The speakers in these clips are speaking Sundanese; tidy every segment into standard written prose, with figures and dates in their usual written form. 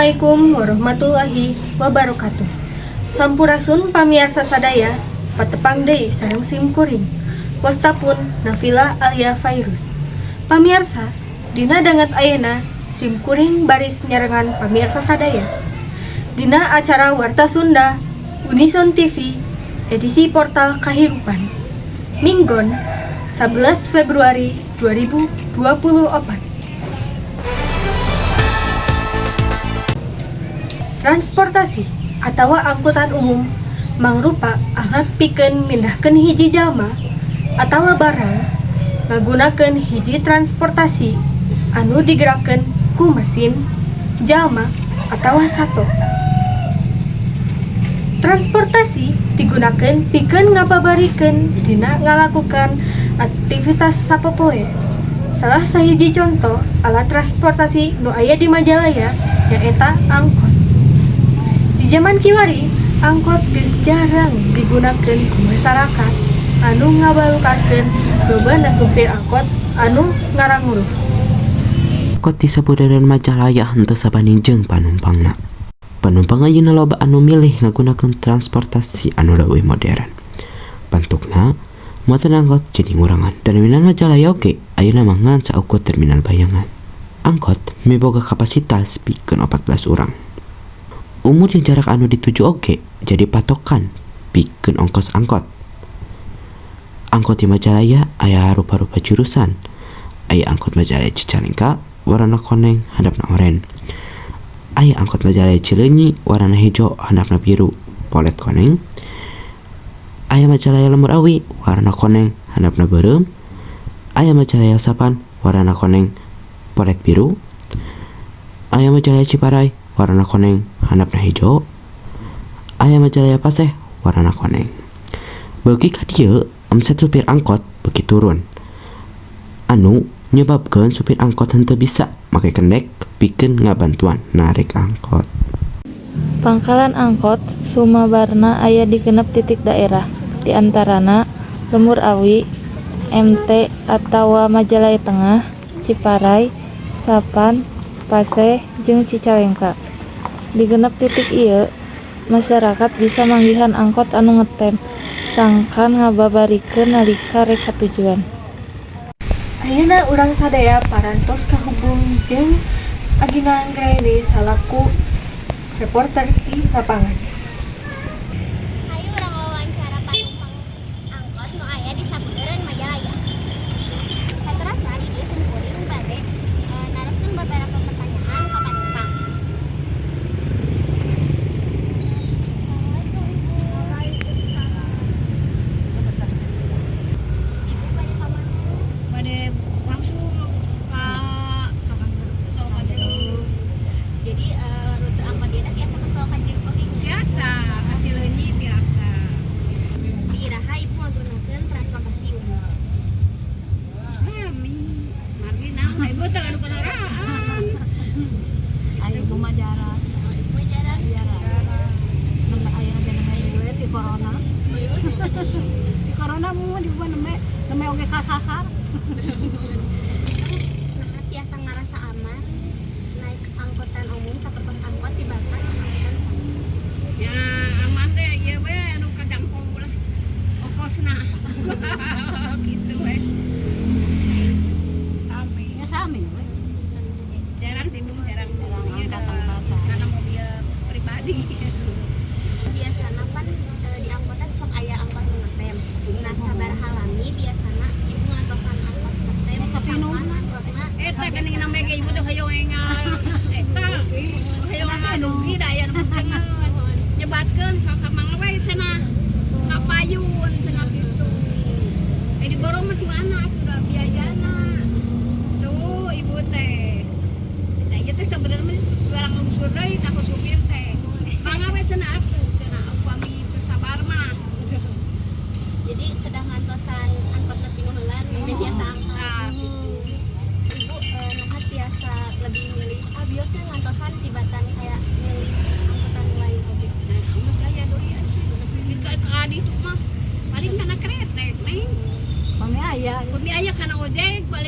Assalamualaikum warahmatullahi wabarakatuh. Sampurasun pamiarsa sadaya, patepang deui sareng sim kuring. Wasta pun Nafila Alia Fairuz. Pamiarsa, dina danget ayeuna sim kuring baris nyarengan pamiarsa sadaya. Dina acara Warta Sunda, Unison TV, edisi Portal Kahirupan. Minggon, 11 Februari 2024. Transportasi atau angkutan umum mangrupa alat pikeun mindahkeun hiji jalma atawa barang ngagunakeun hiji transportasi anu digerakkeun ku mesin, jalma, atawa sato. Transportasi digunakeun pikeun ngababarikeun dina ngalakukan aktivitas sapopoe. Salah sahiji conto alat transportasi nu aya di Majalaya nyaeta angkot. Di jaman kiwari, angkot geus jarang digunakeun ku masyarakat anu ngabalukarkeun lobana supir angkot anu ngaranguruh. Angkot di sabudeureun Majalaya henteu sabanding jeung panumpangna. Panumpang ayeuna loba anu milih ngagunakeun transportasi anu leuwih modern. Pantukna, muatan angkot jadi ngurangan. Terminal Majalaya oge ayeuna mah ngan saukur terminal bayangan. Angkot miboga kapasitas pikeun 14 urang. Umur jeung jarak anu dituju oge jadi patokan pikeun ongkos angkot. Angkot di Majalaya aya rupa-rupa jurusan. Aya angkot Majalaya Cicalengka warna koneng handapna oren. Aya angkot Majalaya Cileunyi warna hejo handapna biru polet koneng. Aya Majalaya Lembur Awi warna koneng handapna beureum. Aya Majalaya Sapan warna koneng polet biru. Aya Majalaya Ciparay warna koneng handapna hejo. Aya Majalaya Paseh warna koneng. Beuki ka dieu omset supir angkot beuki turun. Anu nyebabkeun supir angkot henteu bisa make kendek pikeun ngabantuan narik angkot. Pangkalan angkot sumebarna aya di 6 titik daerah, di antarana Lembur Awi, MT atawa Majalaya Tengah, Ciparay, Sapan, Paseh, jeung Cicalengka. Di 6 titik ieu, masyarakat bisa manggihan angkot anu ngetem, sangkan ngababarikeun nalika rek ka tujuan. Ayeuna urang sadaya parantos kahubung jeung Agina Anggraini salaku reporter di lapangan. Hayu urang wawancara panumpang angkot nu aya di sabudeureun Majalaya. Saterasna di dieu sim kuring bade naroskeun beberapa pertanyaan ka panumpang. Assalamualaikum, Ibu. Waalaikumsalam. Ibu bade ka mana? Bade langsung ka Solokan Jeruk. Jadi rute angkot ieu teh tiasa ka Solokan Jeruk oge nya? Biasa, ka Cileunyi biasa. Di iraha Ibu ngagunakeun transportasi umum? Sami. Margi naon ibu teh anu kendaraan. Ayo ibu mah jarang. Oh, Ibu mah jarang. Jarang. Nembe aya teh nembe duit di corona. Di corona mu di ibu nembe nembe oge kasasar. Nah, tiasa ngarasa aman naik angkutan umum sapertos angkot tibatan angkutan sanes? Ya aman deh, ieu we anu kajangkong lah. Ongkosna. Gitu we. Sami. Ya sami we. Jarang sih, Bu, jarang. Jarang Iya, angkot-angkotan. karena mobil pribadi. Biasana pan di angkotan sok aya angkot nu ngetem. Nah, sabaraha lami biasana Ibu ngantosan angkot ngetem sangkan angkotna? Eta geuning nembe ge ibu teh hoyong engal. Eta hoyong ngadugi da aya nu cengeun. Nyebatkeun ka mangga we cenah. Kapayun cenah kitu. Eh diborong mah di mana atuh biayana. Tuh ibu teh. Eta ieu teh sebenarnya mah barang ngusur deui ka supir teh. Mangga we cenah atuh cenah upami teu sabar mah. Jadi kedah ngantosan angkot nepi nu heula nembe tiasa angkot. Nah, gitu. Ibu naha tiasa lebih milih ah biosnya ngantosan tibatan kayak milih angkutan lain oge? Nah, mah gaya deui atuh. Ka ka ditu mah paling kana kretek, Neng. Pami aya. Pami aya kana ojek paling.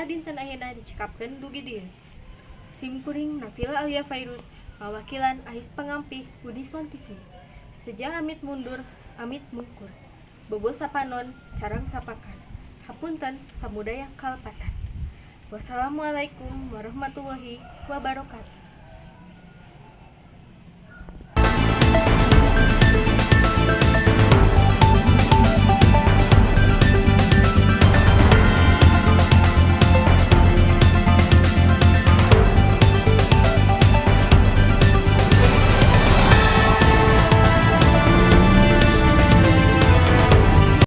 dinten ayeuna dicekapkeun dugi dieu. Sim kuring Nafila Alia Fairuz ngawakilan Ais Pangampih Unison TV. Seja amit mundur, amit mungkur. Bobo sapanon, carang sapakan. Hapunten samudaya kalepatan. Wassalamualaikum warahmatullahi wabarakatuh.